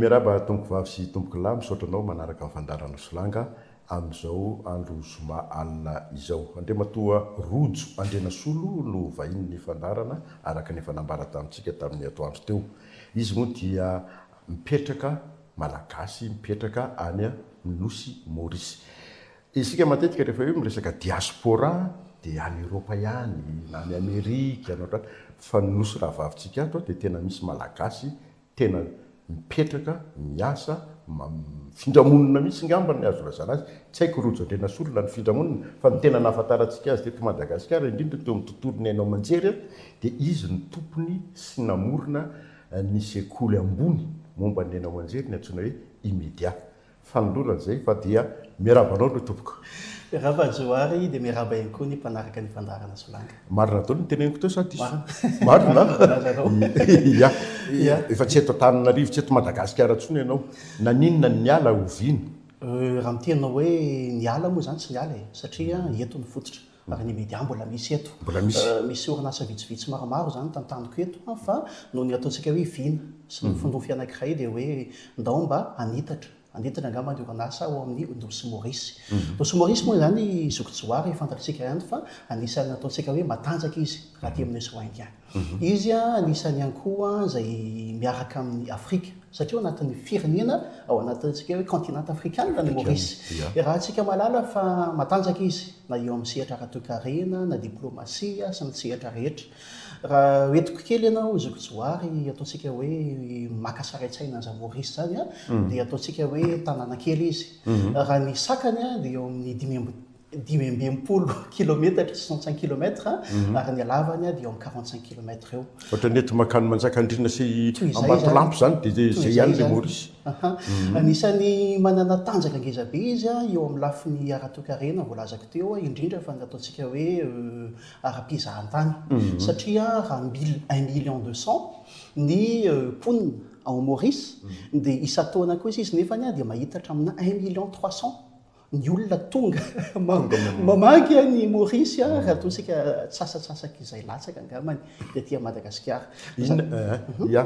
Miarahaba tompoko vavy sy tompoko lahy, misaotra anao manaraka ny fandaharana Solanga amin'izao andro zoma alina izao. Andriamatoa Rojo Andrianasolo no vahinin'ny fandaharana araka ny efa nambara tamintsika tamin'ny atoandro teo. Izy moa dia mipetraka, Malagasy mipetraka any Nosy Maurice. Isika matetika rehefa hoe miresaka diaspora dia any Eropa ihany na any Amerika na ohatran'izany fa ny nosy rahavavintsika ato dia tena misy Malagasy tena mipetraka, miasa, mifindra monina mihitsy ngamba ny azo ilazana azy, tsy haiko Rojo Andrianasolo na nifindra monina fa ny tena nahafantarantsika azy teto Madagasikara indrindra teo amin'ny tontolon'ny haino aman-jery dia izy no tompony sy namorona ny sekoly ambony momba ny haino aman-jery ny antsoina hoe I-media. Fanolorana izay fa dia miarahaba anao aloha tompoko. Miarahaba Johary dia miarahaba ihany koa ny mpanaraka ny fandaharana Solanga. Marina daholo ny teneniko teo sa diso? Marina. Marina an? Ia. Efa tsy eto Antananarivo, tsy eto Madagasikara intsony ianao. Naninona no niala, oviana? Raha miteny anao hoe niala moa izany tsy niala e, satria eto ny fototra. Ary ny media mbola misy eto. Mbola misy. Misy orinasa vitsivitsy maromaro izany tantaniko eto fa noho ny ataontsika hoe vina sy ny nofinofy anankiray dia hoe ndao mba hanitatra, hanitatra angamba ny orinasa ao amin'ny Nosy Maurice. Nosy Maurice moa izany zoky Johary fantatsika ihany fa anisan'ny ataontsika hoe matanjaka izy raha aty amin'ny Océan Indien. Izy anisan'ny ihany koa izay miaraka amin'i Afrika satria ao anatin'ny firenena ao anatintsika hoe continent afrikana ny Maurice. Iarahantsika mahalala fa matanjaka izy na eo amin'ny sehatra ara-toekarena na diplomasia sy ny sehatra rehetra. Raha hoentiko kely ianao zoky Johary ataontsika hoe maka sary an-tsaina an'izany Maurice izany dia ataontsika hoe tanàna kely izy. Raha ny sakany dia eo amin'ny 65 kilometatra, 65 kilomètres, ary ny halavany dia eo amin'ny 45 kilomètres eo. Ohatran'ny eto mankany Manjakandriana sy Ambatolampy izany dia izay ihany ilay Maurice. Anisan'ny manana tanjaka ngeza be izy eo amin'ny lafiny ara-toekarena voalazako teo, indrindra fa ny ataontsika hoe ara-pizahantany. Satria raha mille, un million deux cent ny mponina ao Maurice dia isan-taona kosa izy nefany dia mahita hatraminà un million trois cent Ny olona tonga mamaky an'i Maurice raha toa isika antsasatsasaky izay latsaka angambany ny aty Madagasikara. Inona, ya,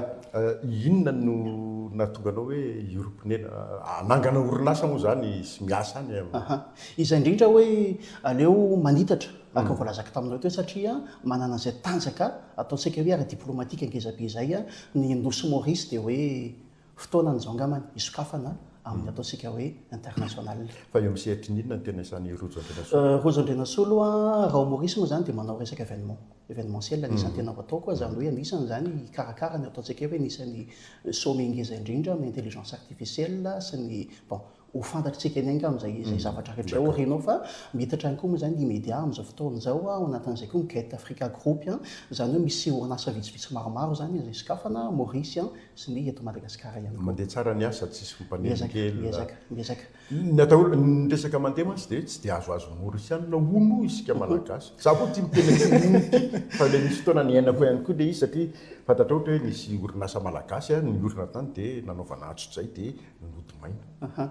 inona no nahatonga anao hoe hiorim-ponena, hanangana orinasa moa izany sy miasa any am. Aha. Izay indrindra hoe aleo manitatra araka ny voalazako taminao teo satria manana izay tanjaka ataontsika hoe ara-diplomatika ngezabe izay ny Nosy Maurice dia hoe Fotoanany izao angambany hisokafana amin'ny ataontsika hoe international. Fa eo amin'ny sehatry ny inona no tena isan'i Rojo Andrianasolo? Rojo Andrianasolo a, raha ao Maurice moa izany dia manao resaka événement, événementiel anisan'ny tena ho ataoko, izany hoe anisany izany hikarakara ny ataontsika hoe anisan'ny sommet ngeza indrindra amin'ny intelligence artificielle sy ny, bon, Ho fantatr'tsika eny angamba izay izay zavatra rehetra izay aoriana ao fa miitatra ihany koa moa izany ny media amin'izao fotoana izao, ao anatin'izay koa ny Get Africa Group, izany hoe misy orinasa vitsivitsy maromaro izany izay sokafana, Maurice sy ny eto Madagasikara ihany koa. Mandeha tsara ny asa, tsisy mimpanelingelina. Miezaka, miezaka, miezaka. Ny atahorana, ny resaka mandeha mantsy dia tsy dia azoazon'ny Maurisianina hono isika Malagasy. Za koa tia miteny an'ity hono ity fa ilay nisy fotoana niainako ihany koa ilay izy satria fantatrao ohatra hoe nisy orinasa Malagasy niorina tany dia nanaovana antsojay dia Nody maina. Aha.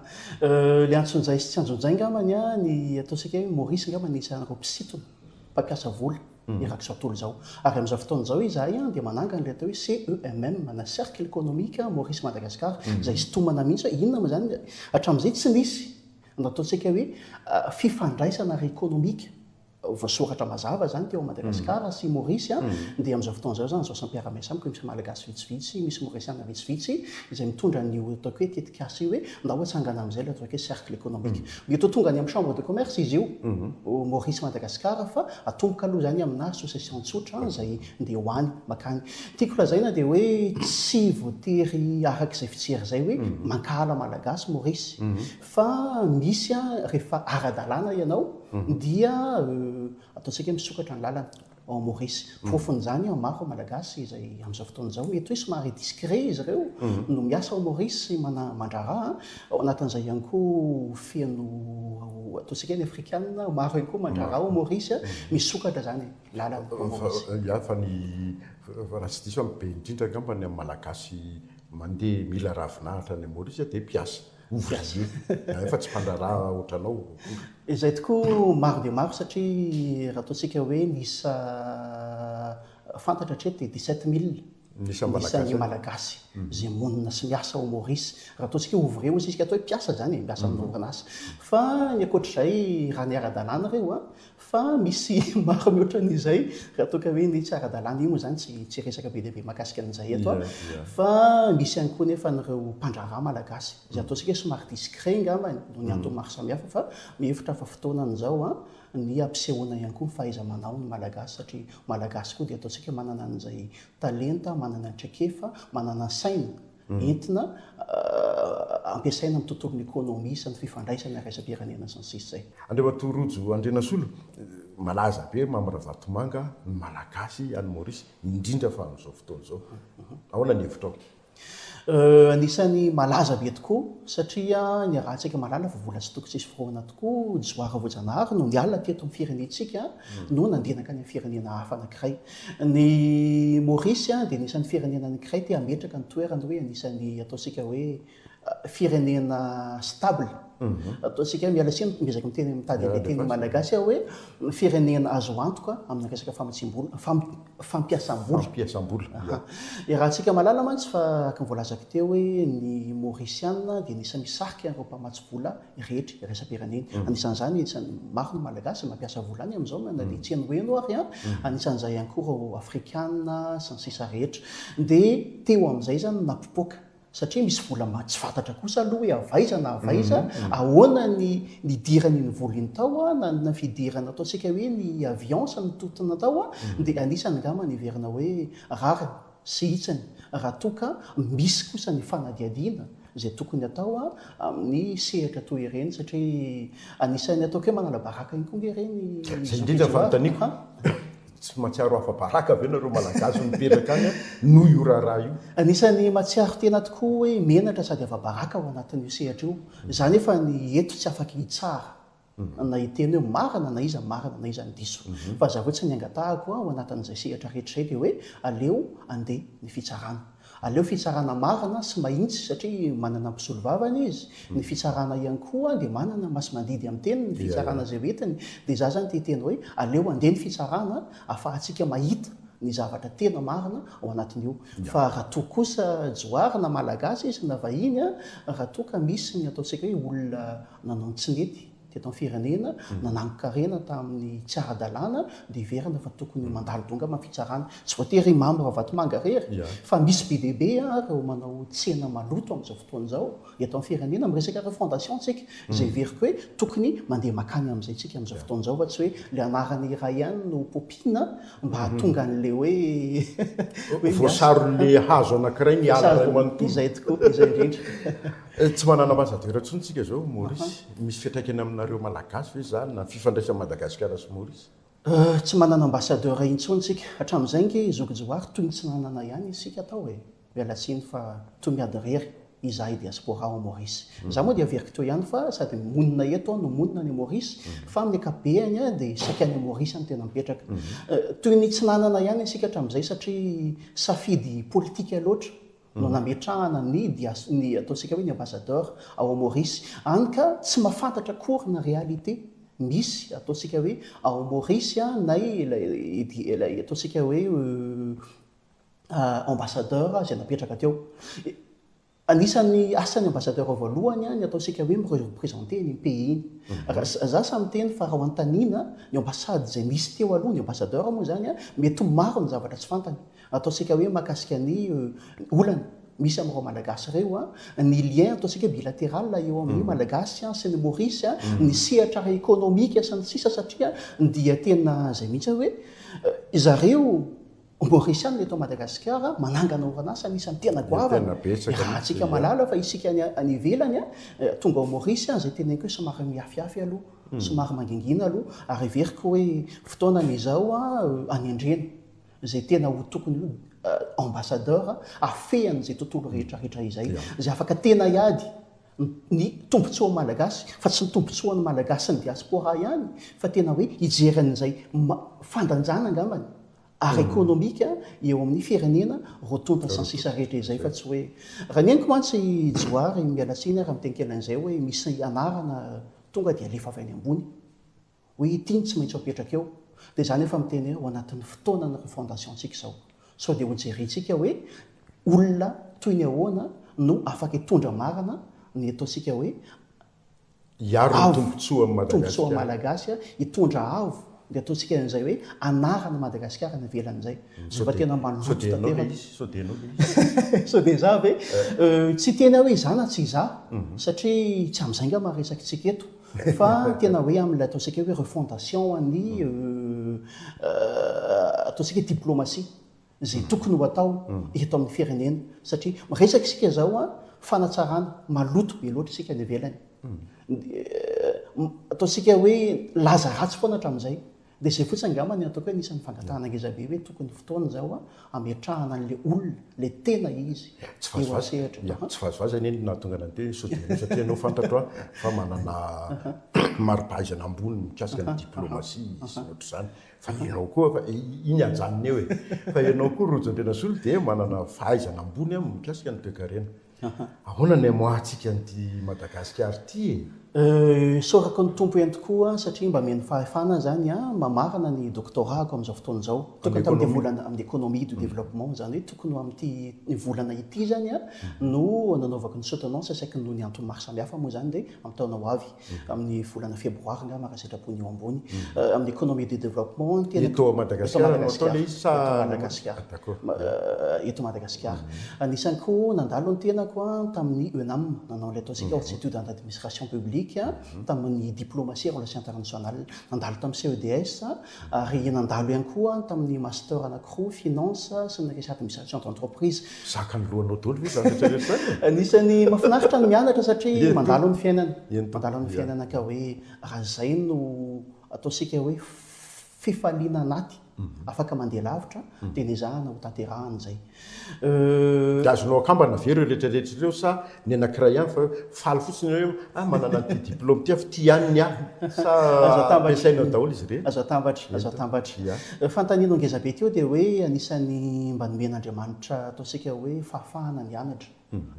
Ilay antsonjay sy tsy antsonjay angambany an, ny ataontsika hoe Maurice angamba no isan'ireo mpisintona, mpampiasa vola erak'izao tontolo izao. Ary amin'izao fotoana izao izahay dia manangana ilay atao hoe CEMM na Cercle Économique Maurice Madagascar, izay hisintomana mihitsy hoe inona moa izany, hatramin'izay tsy nisy ny ataontsika hoe fifandraisana ara-ekonomika voasoratra mazava izany teo Madagasikara sy Maurice dia amin'izao fotoana izao izany izao samy mpiara-miasa amiko misy Malagasy vitsivitsy, misy Maurisiana vitsivitsy izay mitondra an'io ataoko hoe tetikasa io hoe ndao atsangana amin'izay ilay ataoko hoe cercle économique. Mety ho tonga any amin'ny chambre de commerce izy io Maurice Madagasikara fa atomboka aloha izany amina association tsotra izay ndeha ho any makany. Tiako lazaina dia hoe tsy voatery araka izay fijery izay hoe mankahala Malagasy Maurice Fa misy an, rehefa ara-dalàna ianao dia ataontsika hoe misokatra ny lalana ao Maurice. Porofon'izany an, maro Malagasy izay amin'izao fotoana izao mety hoe somary discret izy ireo no miasa ao Maurice sy mandraharaha an. Ao anatin'izay ihany koa feno ataontsika hoe ny Afrikana maro ihany koa mandraharaha ao Maurice an, misokatra izany lalana ao Maurice. Ya, fa ny raha tsy diso aho ny be indrindra angamba ny amin'ny Malagasy mandeha mila ravinahitra any Maurice dia mpiasa. Ouvrier, fa tsy mpandraharaha ohatranao akory. Izay tokoa maro dia maro satria raha ataontsika hoe ny isa fantatra hatreto dia 17 mille. Ny ny isan'ny isan'ny Malagasy. Malagasy izay monina sy miasa ao Maurice. Raha ataontsika hoe ouvrier hozy isika atao hoe mpiasa izany e, miasa amin'ny orinasa. Fa ny ankoatr'izay raha ny ara-dalàna ireo an, fa misy maro mihoatra an'izay raha toa ka hoe ny tsy ara-dalàna, io moa izany tsy tsy resaka be dia be mahakasika an'izay eto an. Fa misy ihany koa nefa an'ireo mpandraharaha malagasy izay ataontsika hoe somary discret angambany noho ny antony maro samihafa fa mihevitra fa fotoanan'izao an, ny hampisehoana ihany koa ny fahaiza-manao ny Malagasy satria Malagasy koa dia ataontsika manana an'izay talenta, manana ny traikefa, manana ny saina entina ampiasaina amin'ny tontolon'ny ekonomia sy ny fifandraisana iraisam-pirenena sy ny sisa izay. Andriamatoa Rojo Andrianasolo, malaza be Mamy Ravatomanga ny Malagasy any Maurice, indrindra fa amin'izao fotoana izao. Ahoana ny hevitrao? Anisan'ny malaza be tokoa satria niarahantsika mahalala fa vola tsy toko tsisy forohana tokoa Johary Voajanahary no niala teto amin'ny firenentsika no nandeha nankany amin'ny firenena hafa anankiray. Ny Maurice dia anisan'ny firenena anankiray te hametraka ny toerany hoe anisan'ny ataontsika hoe firenena stable. Ataontsika hoe, miala tsiny miezaka miteny mitady an'ilay teny malagasy aho hoe firenena azo antoka amin'ny resaka famatsiam-bola, fampiasam-bola. Fampiasam-bola, ia. Iarahantsika mahalala mantsy fa araka ny voalazako teo hoe ny Maorisiana dia anisan'ny misarika ireo mpamatsy vola rehetra iraisam-pirenena. Anisan'izany, anisan'ny maro ny Malagasy mampiasa vola any amin'izao na dia tsy henoheno ary an, anisan'izay ihany koa ireo Afrikana sy ny sisa rehetra. Dia teo amin'izay izany no nampipoaka Satria misy vola tsy fantatra kosa aloha hoe avy aiza na avy aiza, ahoana ny nidiran'iny vola iny tao, na ny fidirana ataontsika hoe ny avion sy ny tontona tao, dia anisany angamba ny heverina hoe rariny sy hitsiny raha toa ka misy kosa ny fanadihadiana izay tokony atao amin'ny sehatra toy ireny satria anisan'ny ataoko hoe manala baraka ihany koa ange ireny Izay indrindra ny fanontaniako. Tsy mahatsiaro afa-baraka ve nareo Malagasy mipetraka any noho io raharaha io? Anisan'ny mahatsiaro tena tokoa hoe menatra sady afa-baraka ao anatin'io sehatra io. Izaho nefa ny eto tsy afaka hitsara na hiteny hoe marina na iza ny marina na iza ny diso. Fa izaho fotsiny ny angatahako ao anatin'izay sehatra rehetra izay dia hoe aleo andeha ny fitsarana. Aleo fitsarana marina sy mahintsy satria manana mpisolovavany izy, ny fitsarana ihany koa dia manana masimandidy amin'ny teniny ny fitsarana izay hoentiny, dia izaho izany te hiteny hoe aleo andeha ny fitsarana afahantsika mahita ny zavatra tena marina ao anatin'io. Fa raha toa kosa Johary na Malagasy izy na vahiny raha toa ka misy ny ataontsika hoe olona nanao ny tsy nety, teto amin'ny firenena, nanangon-karena tamin'ny tsy ara-dalàna dia heverina fa tokony mandalo dongama ny fitsarana. Tsy voatery Mamy Ravatomanga irery fa misy be dia be ireo manao tsena maloto amin'izao fotoana izao eto amin'ny firenena. Miresaka refondation tsika izay heveriko hoe tokony mandeha makany amin'izay tsika amin'izao fotoana izao fa tsy hoe ilay anarana iray ihany no popina mba hahatonga an'ilay hoe hoe miasa. Voasaron'ilay hazo anankiray ny ala iray manontolo. Izay tokoa, izay indrindra. Tsy manana ambassadeur intsony tsika izao Maurice. Misy fiantraikany aminareo Malagasy ve izany na ny fifandraisan'i Madagasikara sy Maurice? Tsy manana ambassadeur intsony tsika. Hatramin'izay ange zoky Johary toy ny tsy nanana ihany isika tao e. Miala tsiny fa toy miady irery izahay diaspora ao Maurice. Izaho moa dia averiko teo ihany fa sady monina eto aho no monina any Maurice fa amin'ny ankapobeany dia saika any Maurice no tena mipetraka. Toy ny tsy nanana ihany isika hatramin'izay satria safidy politika loatra no nametrahana ny dias ny ataontsika hoe ny ambassadeur ao Maurice any ka tsy mahafantatra akory ny réalité misy ataontsika hoe ao Maurice na ilay ilay ataontsika hoe ambassadeur izay napetraka teo. Anisan'ny asan'ny ambassadeur voalohany ny ataontsika hoe mi-représenter an'iny pays iny. Za sahy miteny fa raha anontaniana ny ambassade izay nisy teo aloha, ny ambassadeur moa izany, mety ho maro ny zavatra tsy fantany. Ataontsika hoe mahakasika ny olana misy amin'ireo Malagasy ireo, ny lien ataontsika hoe bilatéral eo amin'ny Malagasy sy ny Maurice, ny sehatra ara-ekonomika sy ny sisa satria dia tena izay mihitsy hoe zareo Maurisiana eto Madagasikara manangana orinasa anisan'ny tena goavana. Iarahantsika mahalala fa isika any ivelany tonga ao Maurice izay teneniko hoe somary mihafihafy aloha, somary mangingina aloha ary heveriko hoe fotoanany izao hanendrena izay tena ho tokony ho ambassadeur hafehany izay tontolo rehetra rehetra izay, izay afaka tena hiady ny tombontsoan'ny Malagasy, fa tsy ny tombontsoan'ny Malagasy sy ny diaspora ihany, fa tena hoe hijery an'izay fandanjana angambany ara-ekonomika eo amin'ny firenena roa tonta sy ny sisa rehetra izay, fa tsy hoe raha ny henoko mantsy Johary, miala tsiny aho raha miteny kely an'izay hoe misy anarana tonga dia alefa avy any ambony. Hoe ity no tsy maintsy ho apetraka eo. Dia izaho nefa miteny hoe ao anatin'ny fotoanan'ny refondation-tsika izao. Sao dia hojerentsika hoe olona toy ny ahoana no afaka hitondra marina ny ataontsika hoe Hiaro ny avo, tombontsoan'i tombontsoa Madagasikara. malagasy, hitondra avo ny ataontsika an'izay hoe anarana Madagasikara any ivelany izay. Sao Rehefa dia tena sao maloto dia ianao ilay tanteraka. izy? Sao dia ianao ilay izy? Sao dia izaho ve? Tsy hiteny aho hoe izaho na tsy izaho, satria tsy amin'izay angamba ny resakitsika eto, fa tena hoe amin'ilay ataontsika hoe refondation an'ny ataontsika hoe diplomatie izay tokony ho atao eto amin'ny firenena, satria miresaka isika izao an, fanatsarana, maloto be loatra isika any ivelany, ataontsika hoe laza ratsy foana hatramin'izay. Dia izay fotsiny angamba ny ataoko hoe anisan'ny fangatahana ngeza be hoe tokony fotoana izao hametrahana an'ilay olona, ilay tena izy Tsy eo vazivazy, an-tsehatra. ya, tsy vazivazy anie no nahatonga anah niteny hoe sao dia ianao satria ianao fantatro an fa manana mari-pahaizana ambony mikasika ny diplomasia sy ny ohatr'izany. Fa ianao koa fa iny ajanona eo e. Fa ianao koa Rojo Andrianasolo dia manana fahaizana ambony an mikasika ny toekarena. Ahoana ny hamoahantsika an'ity Madagasikara ity e? Isaorako ny Tompo ihany tokoa satria mba omeny fahefana izany mamarana ny doctorat-ko amin'izao fotoana izao. Tokony tamin'ity volana, amin'ny économie du développement, izany hoe tokony ho amin'ity volana ity izany no nanaovako ny soutenance saingy noho ny antony maro samihafa moa izany dia amin'ny taona ho avy, amin'ny volana febroary angamba raha sitrapon'ny eo ambony. Amin'ny économie du développement ny tenako. Eto Madagasikara no atao ilay izy sa Eto Madagasikara. D'accord. Eto Madagasikara. Anisany koa nandalo ny tenako tamin'ny ENAM, nanao ilay ataontsika hautes études en administration publique, tamin'ny diplomatie et relations internationales. Nandalo tamin'ny CEDS ary nandalo ihany koa tamin'ny master anankiroa, finance sy ny resaka administration d'entreprise. Zakan'ny lohanao daholo ve izany rehetra rehetra izany e? Anisan'ny mahafinaritra ny mianatra satria mandalo ny fiainana. Eny tompoko. Mandalo ny fiainana ka hoe raha izay no ataontsika hoe fifaliana anaty afaka mandeha lavitra dia nezahana ho tanterahana izay. Dia azonao akambana ve ireo rehetra rehetra ireo sa ny anankiray ihany fa hoe faly fotsiny hoe ah manana an'ity diplôme ity aho fa ity ihany ny ahy sa ampiasainao daholo izy ireny? Azo atambatra, azo atambatra. Fanontanianao ngeza be teo dia hoe anisan'ny mba nomen'Andriamanitra ataontsika hoe fahafahana nianatra.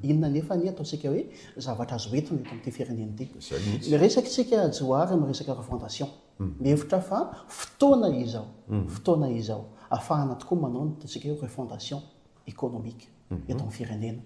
Inona anefa ny ataontsika hoe zavatra azo entina eto amin'ity firenena ity? Miresaka isika Johary miresaka refondation. Mihevitra fa fotoana izao, fotoana izao ahafahana tokoa manao ny ataontsika hoe refondation économique eto amin'ny firenena.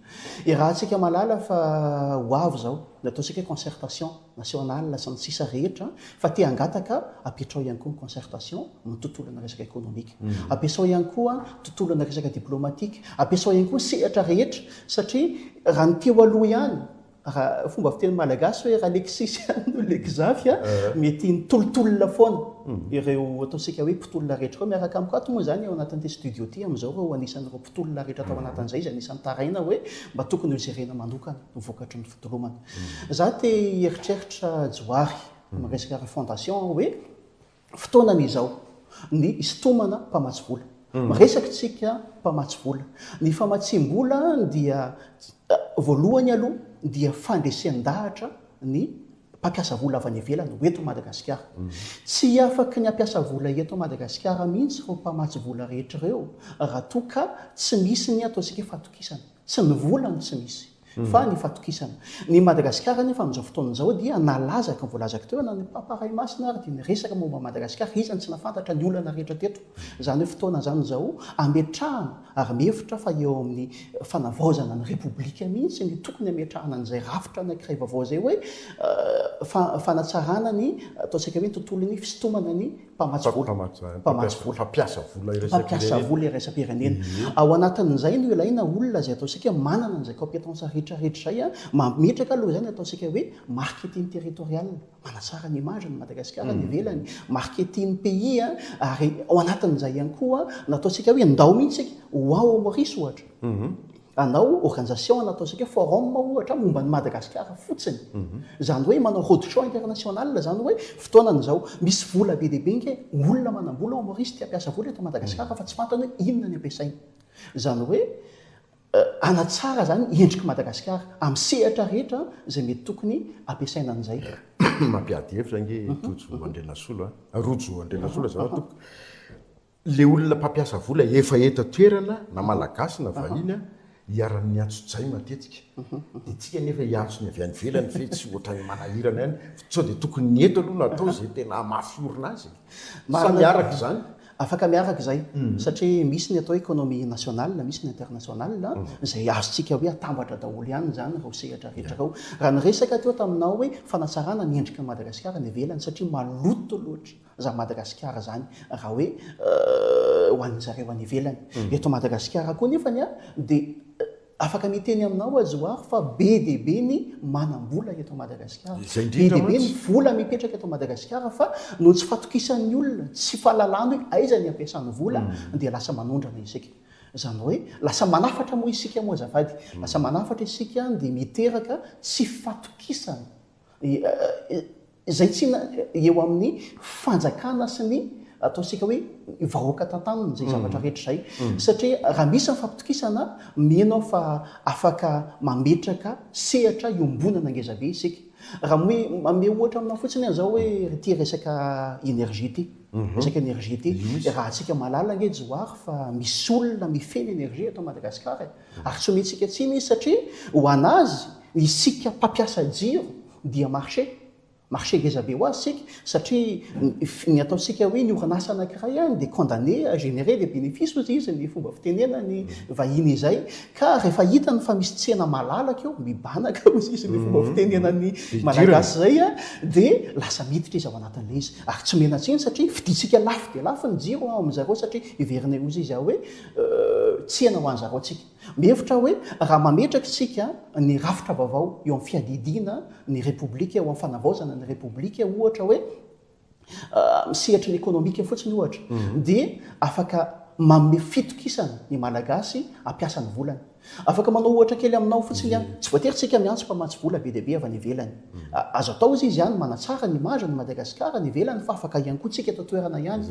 Iarahantsika mahalala fa ho avy izao ny ataontsika hoe concertation nationale sy ny sisa rehetra fa te hangataka apetrao ihany koa ny concertation amin'ny tontolona resaka économique. Ampiasao ihany koa tontolona resaka diplomatique, ampiasao ihany koa ny sehatra rehetra satria raha ny teo aloha ihany Raha fomba fiteny malagasy hoe Ralexis ihany no Lexafy a, mety nitolotolona foana ireo ataontsika hoe mpitolona rehetra ireo. Miaraka amiko ato moa izany ao anatin'ity studio ity amin'izao ireo anisan'ireo mpitolona rehetra tao anatin'izay izay anisan'ny taraina hoe mba tokony hojerena manokana ny vokatry ny fitolomana. Za te hieritreritra Johary amin'ny resaka refondation aho hoe Fotoanany izao ny hisintomana mpamatsy vola. Miresaka isika mpamatsy vola. Ny famatsiam-bola dia voalohany aloha dia fandresen-dahatra ny mpampiasa vola avy any ivelany ho eto Madagasikara. Tsy afaky ny hampiasa vola eto Madagasikara mihitsy ireo mpamatsy vola rehetra ireo raha toa ka tsy misy ny ataontsika hoe fatokisana. Tsy ny vola no tsy misy fa ny fatokisana. Ny Madagasikara anefa amin'izao fotoana izao dia nalaza araka ny voalazako teo na ny Papa Ray Masina ary dia niresaka momba an'i Madagasikara, iza no tsy nahafantatra ny olana rehetra teto. Izany hoe fotoana izany izao ametrahana ary mihevitra fa eo amin'ny fanavaozana ny Repoblika mihitsy ny tokony hametrahana an'izay rafitra anankiray vaovao izay hoe fanatsarana ny ataontsika hoe ny tontolon'ny fisintomana ny Mpamatsy vola. Mpamatsy vola. Mpampiasa vola iraisam-pirenena. Mpampiasa vola iraisam-pirenena. Ao anatin'izay no ilaina olona izay ataontsika hoe manana an'izay compétence rehetra rehetra izay, mametraka aloha izay ny ataontsika hoe marketing territorial, manatsara ny image ny Madagasikara any ivelany, marketing pays, ary ao anatin'izay ihany koa ny ataontsika hoe ndao mihitsy isika ho ao Maurice ohatra. Hanao organisation na ataontsika hoe forum ohatra momba an'i Madagasikara fotsiny. Izany hoe manao road show international izany hoe fotoanany izao. Misy vola be dia be nge, olona manam-bola ao Maurice te hampiasa vola eto Madagasikara fa tsy fantany hoe inona ny ampiasainy. Izany hoe hanatsara izany endrik'i Madagasikara amin'ny sehatra rehetra izay mety tokony hampiasaina an'izay. Mampiady hevitra ange Tojo Andrianasolo a! Rojo Andrianasolo azafady tompoko. Le olona mpampiasa vola efa eto an-toerana na malagasy na vahiny iharan'ny antsojay matetika. Dia tsika nefa hiantso ny avy any ivelany ve tsy ohatran'ny manahirana ihany? Sao dia tokony ny eto aloha no atao izay tena hamafy orina azy e? Sa miaraka izany? Afaka miaraka izay satria misy ny atao hoe économie nationale, misy ny internationale, izay azontsika hoe atambatra daholo ihany izany ireo sehatra rehetra ireo. Raha niresaka teo taminao hoe fanatsarana ny endriky ny Madagasikara any ivelany satria maloto loatra izany Madagasikara izany raha hoe ho an'ny zareo any ivelany. Eto Madagasikara koa nefany dia Afaka miteny aminao aho Johary fa be dia be ny manam-bola eto Madagasikara. Izay Be indrindra dia be ny mantsy. vola mipetraka eto Madagasikara fa noho tsy fatokisan'ny olona, tsy fahalalana hoe aiza ny ampiasany vola dia lasa manondrana isika. Izany hoe lasa manafatra moa isika moa azafady. Lasa manafatra isika dia miteraka tsy fatokisana. Izay tsy eo amin'ny fanjakana sy ny ataontsika hoe vahoaka tantaniny izay zavatra rehetra izay. Satria raha misy ny fampitokisana, mino aho fa afaka mametraka sehatra iombonana ngezabe isika. Raha manome ohatra aminao fotsiny aho izao hoe ity resaka énergie ity. Resaka énergie ity. Raha antsika mahalala ange Johary fa misy olona mifehy ny énergie eto Madagasikara e. Ary tsy omentsika tsiny izy satria ho an'azy isika mpampiasa jiro dia marché, marché ngeza be ho azy isika satria ny ataontsika hoe ny orinasa anankiray any dia condamné à générer des bénéfices hozy izy ny fomba fitenenany vahiny izay ka rehefa hitany fa misy tsena malalaka eo, mibanaka hozy izy ny fomba fitenenany malagasy izay dia lasa miditra izy ao anatin'ilay izy ary tsy omena tsiny satria vidintsika lafo dia lafo ny jiro ao amin'zareo satria heverina hozy izy hoe tsena ho an'zareo tsika. Mihevitra aho hoe raha mametraka isika ny rafitra vaovao eo amin'ny fiadidiana ny Repoblika, eo amin'ny fanavaozana ny Repoblika, ohatra hoe amin'ny sehatry ny ekonomika fotsiny ohatra, dia afaka manome fitokisana ny Malagasy hampiasa ny volany. Afaka manao ohatra kely aminao fotsiny aho, tsy voatery isika miantso mpamatsy vola be dia be avy any ivelany. Azo atao izy ihany manatsara ny image ny Madagasikara any ivelany fa afaka ihany koa tsika eto an-toerana ihany.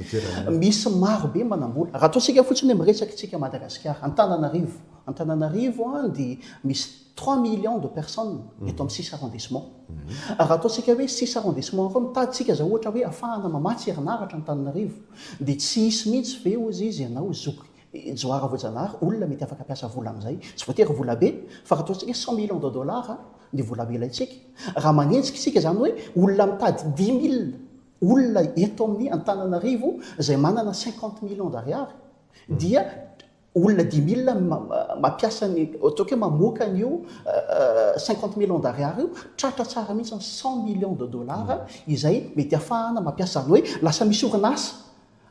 Misy maro be manam-bola. Raha ataontsika fotsiny hoe miresaka isika Madagasikara, Antananarivo. Antananarivo dia misy trois millions de personnes eto amin'ny six arrondissement. Raha ataontsika hoe six arrondissement ireo mitady tsika izao ohatra hoe afahana mamatsy herinaratra Antananarivo dia tsy hisy mihitsy ve hozy izy ianao zoky Johara Voajanahary, olona mety afaka hampiasa vola amin'izay. Tsy voatery vola be, fa raha ataontsika hoe cent millions de dollars ny vola ho ilaintsika. Raha manenjika isika izany hoe olona mitady dix mille olona eto amin'ny Antananarivo izay manana cinquante millions d'ariary dia olona dix mille mampiasa ny, ataoko hoe mamoaka an'io cinquante millions d'ariary io, tratra tsara mihitsy ny cent millions de dollars izay mety ahafahana mampiasa. Izany hoe lasa misy orinasa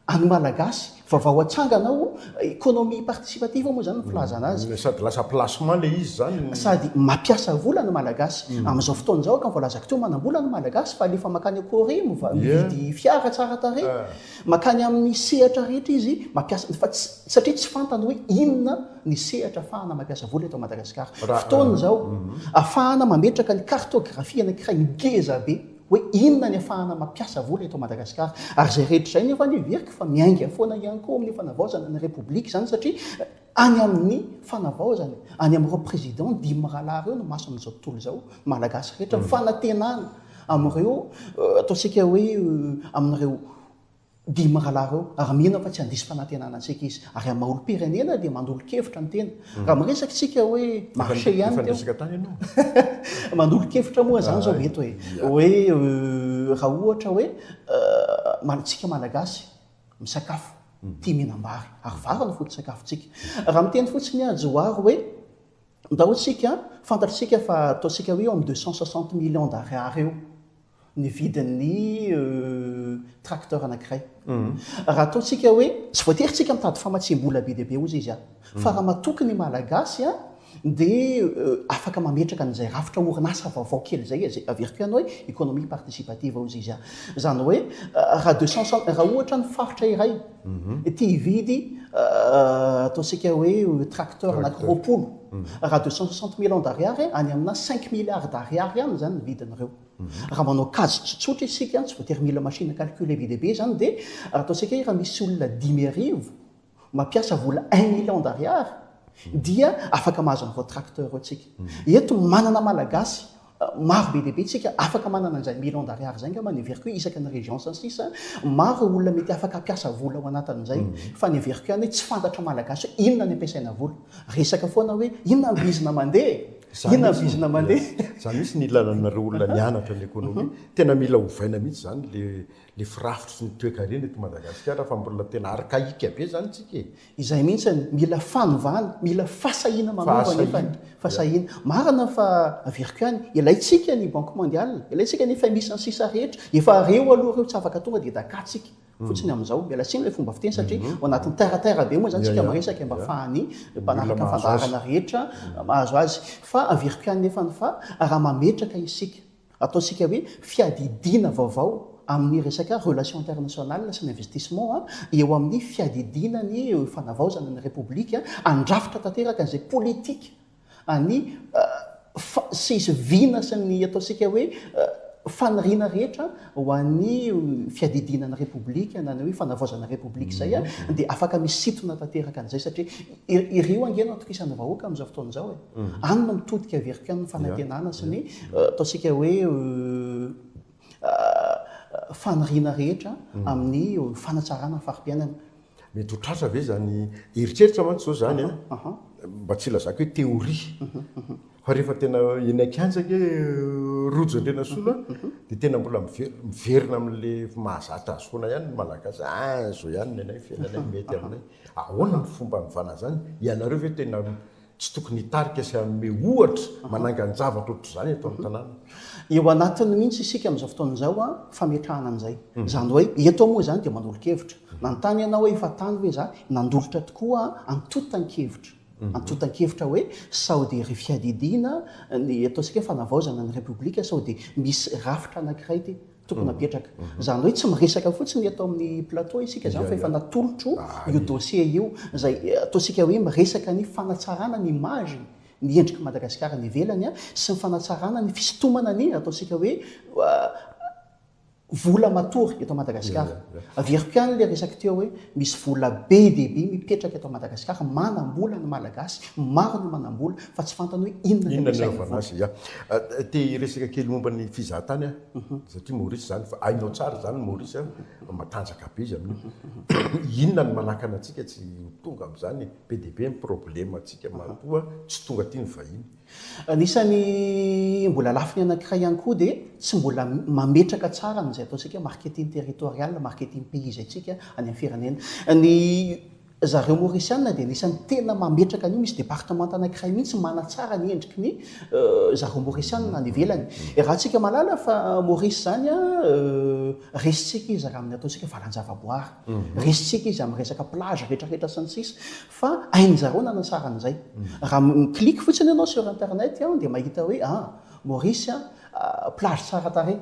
Any Malagasy, vaovao atsangana ao, économie participative moa izany ny filazana azy. Sady lasa placement ilay izy izany. Sady mampiasa vola ny Malagasy. Amin'izao fotoana izao, araka ny voalazako teo, manam-bola ny Malagasy fa alefa mankany Corée, mividy fiara tsara tarehy, mankany amin'ny sehatra rehetra izy mampiasa, fa tsy, satria tsy fantany hoe inona ny sehatra afahana mampiasa vola eto Madagasikara. Fotoana izao afahana mametraka ny cartographie anankiray ngeza be. Hoe inona ny afahana mampiasa vola eto Madagasikara. Ary izay rehetra izay nefa anie heveriko fa miainga foana ihany koa amin'ny fanavaozana ny Repoblika izany satria any amin'ny fanavaozana, any amin'ireo président dimy mirahalahy ireo no mason'izao tontolo izao, Malagasy rehetra, fanantenana amin'ireo ataontsika hoe amin'ireo Dimy mirahalahy ireo, ary mino aho fa tsy handiso fanantenana antsika izy. Ary amin'ny maha olom-pirenena dia manolo-kevitra ny tena. Raha miresaka isika hoe marché ihany Efa teo. niresaka tany ianao. Manolo-kevitra moa izany izao eto e. Hoe raha ohatra hoe isika Malagasy misakafo, tia mihinam-bary, ary vary no foto-tsakafontsika. Raha miteny fotsiny aho Johary hoe ndao isika, fantatr'isika fa ataontsika hoe eo amin'ny 260 millions d'ariary eo ny vidin'ny tracteur anankiray. Raha ataontsika hoe, tsy voatery tsika mitady famatsiam-bola be dia be hozy izy an, fa raha matoky ny Malagasy an, dia afaka mametraka an'izay rafitra orinasa vaovao kely izay, izay averiko ihany hoe économie participative hozy izy an. Izany hoe raha deux cent cent, raha ohatra ny faritra iray te hividy ataontsika hoe tracteur anaky 20, raha 260 millions d'ariary, any amina cinq milliards d'ariary any izany ny vidin'ireo. Raha manao kajy tsotsotra isika, tsy voatery mila machine à calculer be dia be izany, dia raha ataontsika hoe raha misy olona 5000 mampiasa vola un million d'ariary dia afaka mahazo an'ireo tracteur ireo tsika. Eto manana Malagasy maro be dia be tsika afaka manana an'izay million d'ariary izay angamba, ny heveriko hoe isaky ny région sy ny sisa, maro ireo olona mety afaka hampiasa vola ao anatin'izay, fa ny heveriko ihany hoe tsy fantatra Malagasy hoe inona ny ampiasaina vola. Resaka foana hoe inona ny bizina mandeha e? Inona ny vizina mandeha? Izany mihitsy ny ilana anareo olona nianatra ny économie. Tena mila ovaina mihitsy izany le le firafitry ny toekarena eto Madagasikara fa mbola tena archaïque be izany tsika e. Izay mihitsy, mila fanovana, mila fahasahiana manova nefany. Fahasahiana. Marina fa averiko ihany, ilaintsika ny Banque mondiale, ilaintsika ny FMI sy ny sisa rehetra, efa reo aloha reo tsy afaka tonga dia dakatsika fotsiny amin'izao. Miala tsiny ilay fomba fiteny satria ao anatin'ny terre à terre be moa izany tsika miresaka mba ahafahan'ny mpanaraka ny fandaharana rehetra mahazo azy. Fa averiko ihany nefany fa raha mametraka isika, ataontsika hoe fiadidiana vaovao amin'ny resaka relations internationales sy ny investissement eo amin'ny fiadidiana ny fanavaozana ny Repoblika, handrafitra tanteraka an'izay politika ny sy vina sy ny ataontsika hoe faniriana rehetra ho an'ny fiadidiana ny Repoblika na ny hoe fanavaozana ny Repoblika izay dia afaka misintona tanteraka an'izay satria ireo ange no atokisan'ny vahoaka amin'izao fotoana izao e. Any no mitodika averiko ihany ny fanantenana sy ny ataontsika hoe faniriana rehetra amin'ny fanatsarana ny fari-piainana. Mety ho tratra ve izany eritreritra mantsy izao izany an, mba tsy ilazako hoe théorie, fa rehefa tena eny an-kianja ange Rojo Andrianasolo an, dia tena mbola miverina amin'ilay mahazatra azy foana ihany ny Malagasy, ah izao ihany ny anay, fiainanay mety aminay. Ahoana ny fomba hanovana izany? Ianareo ve tena Tsy tokony hitarika sy hanome ohatra manangan-javatra ohatr'izany eto amin'ny tanàna. Eo anatiny mihitsy isika amin'izao fotoana izao an, fametrahana an'izay. Izany hoe eto moa izany dia manolo-kevitra. Nanontany ianao hoe efa tany ve za? Nandolotra tokoa antontan-kevitra. Antontan-kevitra hoe sao dia ry fiadidiana ny ataontsika hoe fanavaozana ny Repoblika sao dia misy rafitra anankiray ity. tokony hapetraka. Izany hoe tsy miresaka fotsiny eto amin'ny plateau isika izany fa efa natolotro io dossier io izay ataontsika hoe miresaka ny fanatsarana ny image ny endrik'i Madagasikara any ivelany sy ny fanatsarana ny fisintomana ny ataontsika hoe vola matory eto Madagasikara. Averiko ihany ilay resaka teo hoe misy vola be dia be mipetraka eto Madagasikara, manam-bola ny Malagasy, maro ny manam-bola fa tsy fantany hoe inona ny Inona ny ampiasainy anaovana vola. azy? Ya. Te hiresaka kely momba ny fizahantany aho, satria Maurice izany, fa hainao tsara izany Maurice an, matanjaka be izy amin'io. Inona no manakana antsika tsy ho tonga amin'izany e? Be dia be ny problème-ntsika matoa tsy tonga aty ny vahiny. Anisan'ny mbola lafiny anankiray ihany koa dia tsy mbola mametraka tsara an'izay ataontsika hoe marketing territorial, marketing pays izay tsika any amin'ny firenena. Ny zareo Maurisiana dia anisan'ny tena mametraka an'io, misy departemanta anankiray mihitsy manatsara ny endriky ny zareo Maurisiana any ivelany. Raha tsika mahalala fa Maurice izany resintsika izy raha amin'ny ataontsika hoe valan-javaboary, resintsika izy amin'ny resaka plage rehetrarehetra sy ny sisa fa hain-jareo nanatsara an'izay. Raha mi-clique fotsiny ianao sur internet dia mahita hoe ah Maurice plage tsara tarehy.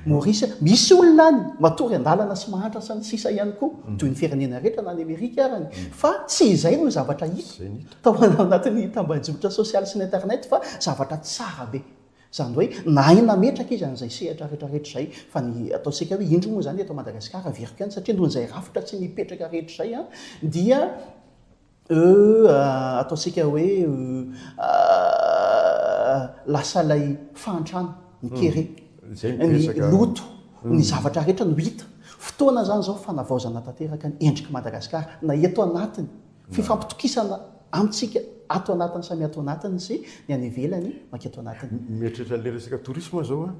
Maurice, misy olona any matory an-dalana sy mahantra sy ny sisa ihany koa, toy ny firenena rehetra na any Amerika arany, fa tsy izay no zavatra hita tao anatin'ny tambajotra sosialy sy ny internet fa zavatra tsara be. Izany hoe nahay nametraka izy an'izay sehatra rehetra rehetra izay, fa ny ataontsika hoe indro moa izany eto Madagasikara averiko ihany satria noho izay rafitra tsy mipetraka rehetra izay dia Euh ataontsika hoe lasa ilay fahantrana, ny kere, ny loto, ny zavatra rehetra no hita. Fotoana izany izao fanavaozana tanteraka ny endrik'i Madagasikara na eto anatiny, fifampitokisana amintsika ato anatiny samy ato anatiny sy ny any ivelany manketo anatiny. Mieritreritra an'ilay resaka tourisme aho izao an,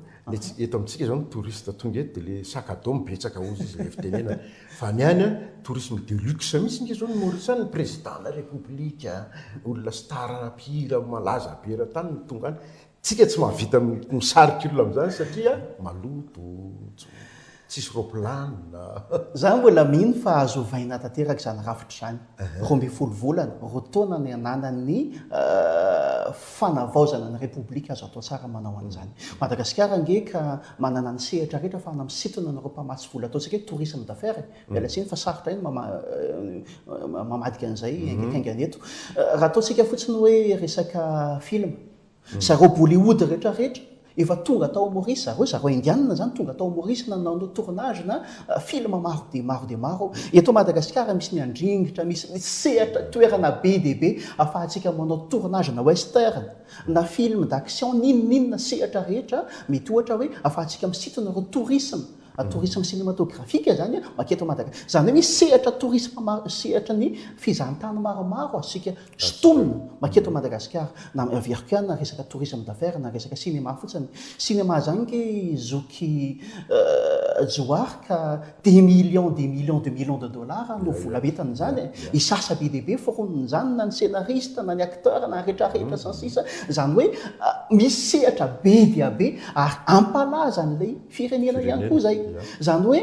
eto amintsika izao ny touriste tonga eto dia ilay sac à dos betsaka hozy izy ilay fitenenana. Fa ny any an, tourisme de luxe mihitsy nge zao ny Maurice any, ny président la république, olona star mpihira malaza be eran-tany no tonga any. Tsika tsy mahavita misarika olona amin'izany satria maloto, tsisy roplanina. Za mbola mino fa azo ovaina tanteraka izany rafitra izany. 12 volana, roa taona ny ananan'ny fanavaozana ny Repoblika azo atao tsara manao an'izany. Madagasikara ange ka manana ny sehatra rehetra ahafahana misintona an'ireo mpamatsy vola ataontsika hoe tourisme d'affaires e. Miala tsiny fa sarotra ihany mamadika an'izay haingankaingana eto. Raha ataontsika fotsiny hoe resaka film, zareo Bollywood rehetra rehetra efa tonga tao Maurice zareo, zareo indianina izany tonga tao Maurice nanao tournage na film maro dia maro dia maro. Eto Madagasikara misy ny Andringitra, misy ny sehatra toerana be dia be ahafahantsika manao tournage na western na film d'action n'inon'inona sehatra rehetra mety ohatra hoe ahafahantsika misintona ireo tourisme. Tourisme cinématographique izany maketo Madagasikara. Izany hoe misy sehatra tourisme maro, sehatra ny fizahantany maromaro azontsika sintomina maketo Madagasikara. Na averiko ihany na resaka tourisme d'affaires na resaka cinéma fotsiny. Cinéma izany nge zoky Johary ka des millions, des millions de millions de dollars no vola entiny izany e. Hisasa be dia be foronon'izany na ny scénariste na ny acteur na ny retraretra sy ny sisa. Izany hoe misy sehatra be dia be ary hampalaza an'ilay firenena ihany koa izay. Izany hoe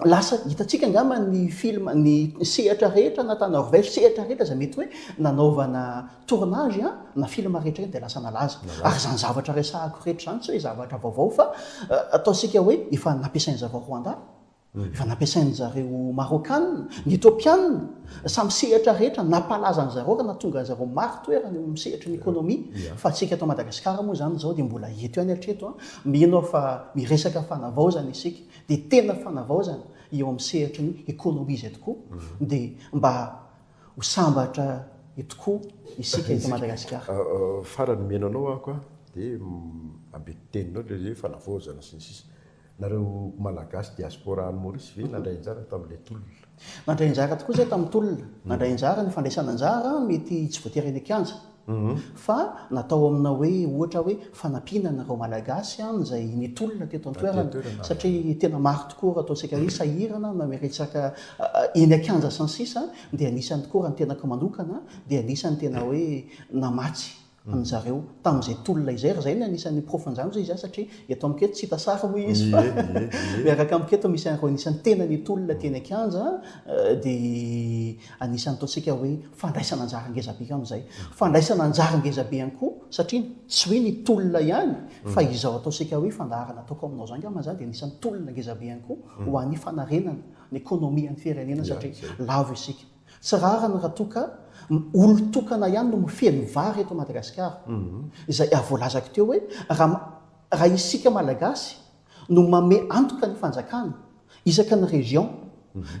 lasa hitantsika angamba ny film, ny sehatra rehetra na tany Norvège, sehatra rehetra izay mety hoe nanaovana tournage na film rehetra ireny dia lasa nalaza. Ary izany zavatra resahako rehetra izany tsy hoe zavatra vaovao fa ataontsika hoe efa nampiasain'ny zareo Rwanda, Efa nampiasain-dry zareo Maraokanina, ny Etopianina, samy sehatra rehetra nampalaza an-dry zareo ka nahatonga an-dry zareo maro toerana eo amin'ny sehatry ny ekonomia. Fa antsika eto Madagasikara moa izany izao dia mbola eto ihany hatreto an. Mino aho fa miresaka fanavaozana isika dia tena fanavaozana eo amin'ny sehatry ny ekonomia izay tokoa dia mba ho sambatra tokoa isika eto Madagasikara. Farany mino anao aho dia ambeti-teninao ilay hoe fanavaozana sy ny sisa. Nareo Malagasy diaspora any Maurice ve nandray anjara tamin'ilay tolona? Nandray anjara tokoa izahay tamin'ny tolona. Nandray anjara ny fandraisana anjara mety tsy voatery eny an-kianja fa natao amina hoe ohatra hoe fanampiana an'ireo Malagasy izay nitolona teto an-toerana satria tena maro tokoa raha ataontsika hoe sahirana na miresaka eny an-kianja sy ny sisa dia anisan'ny tokoa raha ny tenako manokana dia anisan'ny tena hoe namatsy an zareo tamin'izay tolona izay ary izay no anisan'ny porofon-jany hoy izy satria eto amiko eto tsy hita sary hoy izy fa miaraka amiko eto misy an'ireo anisan'ny tena nitolona teny an-kianja dia anisan'ny ataontsika hoe fandraisana anjara ngeza be amin'izay. Fandraisana anjara ngeza be ihany koa satria tsy hoe ny tolona ihany fa izao ataontsika hoe fandaharana ataoko aminao izao angamba izany dia anisan'ny tolona ngeza be ihany koa ho an'ny fanarenana ny ekonomian'ny firenena satria lavo isika. Tsy rariny raha toa ka olon-tokana ihany no mifehy ny vary eto Madagasikara. Izay voalazako teo hoe raha raha isika Malagasy no manome antoka ny fanjakana isaky ny région,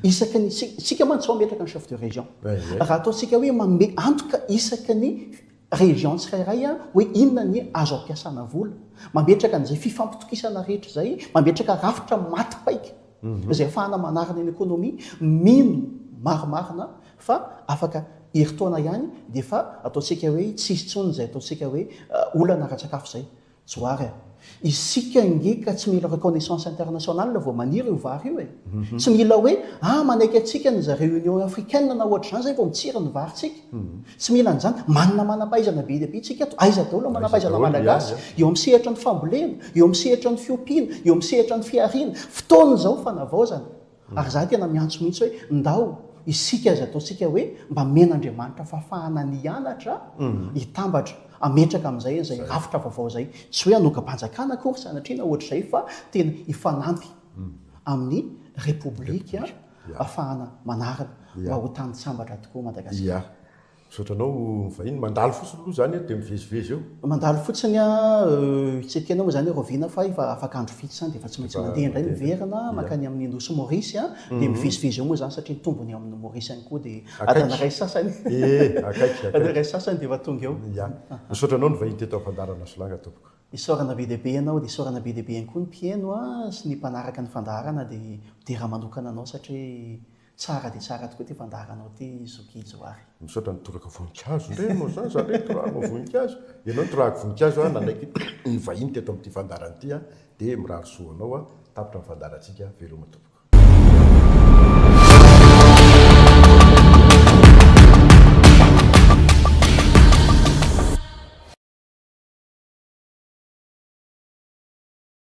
isaky ny, isika mantsy izao mametraka ny chef de région. Raha ataontsika hoe manome antoka isaky ny région tsirairay hoe inona ny azo ampiasana vola, mametraka an'izay fifampitokisana rehetra izay, mametraka rafitra maty paika. Izay ahafahana manarina ny économie, mino marimarina fa afaka herintaona ihany dia efa ataontsika hoe tsy hisy intsony izay ataontsika hoe olana ara-tsakafo izay. Johary a! Isika ange ka tsy mila reconnaissance internationale vao maniry io vary io e! Tsy mila hoe ah manaiky antsika ny zareo Union africaine na ohatr'izany izay vao mitsiry ny varintsika. Tsy mila an'izany. Manana manam-pahaizana be dia be isika eto. Aiza daholo ny manam-pahaizana malagasy? Eo amin'ny sehatry ny fambolena, eo amin'ny sehatry ny fiompiana, eo amin'ny sehatry ny fihariana. Fotoana izao fanavaozana. Ary izaho tena miantso mihitsy hoe ndao isika izay ataontsika hoe mba omen'Andriamanitra fahafahana ny hianatra, hitambatra, hametraka amin'izay an'izay rafitra vaovao izay. Tsy hoe hanongam-panjakana akory sanatria na ohatr'izay fa tena hifanampy amin'ny Repoblika Afahana manarina mba ho tany sambatra tokoa Madagasikara. Ia. Misaotra anao vahiny. Mandalo fotsiny aloha izany dia mivezivezy eo. Mandalo fotsiny aho, tsy ekena moa izany hoe rahoviana fa efa afaka andro vitsy izany dia efa tsy maintsy mandeha indray miverina mankany amin'ny nosy Maurice dia mivezivezy eo moa izany satria ny tombony ao amin'ny Maurice ihany koa dia adiny iray sasany. Ee, akaiky, akaiky. Adiny iray sasany dia efa tonga eo. Ia. Misaotra anao ny vahiny teto amin'ny fandaharana Solanga tompoko. Isaorana be dia be ianao dia isaorana be dia be ihany koa ny mpihaino sy ny mpanaraka ny fandaharana dia midera manokana anao satria tsara dia tsara tokoa ity fandaharanao ity Zoky Johary. Misaotra nitoraka voninkazo indray ianao zany, za ndray nitorahanao voninkazo, ianao nitorahako voninkazo aho nanaiky nivahiny teto amin'ity fandaharana ity aho dia mirary soa ho anao aho, tapitra ny fandaharantsika, veloma tompoko.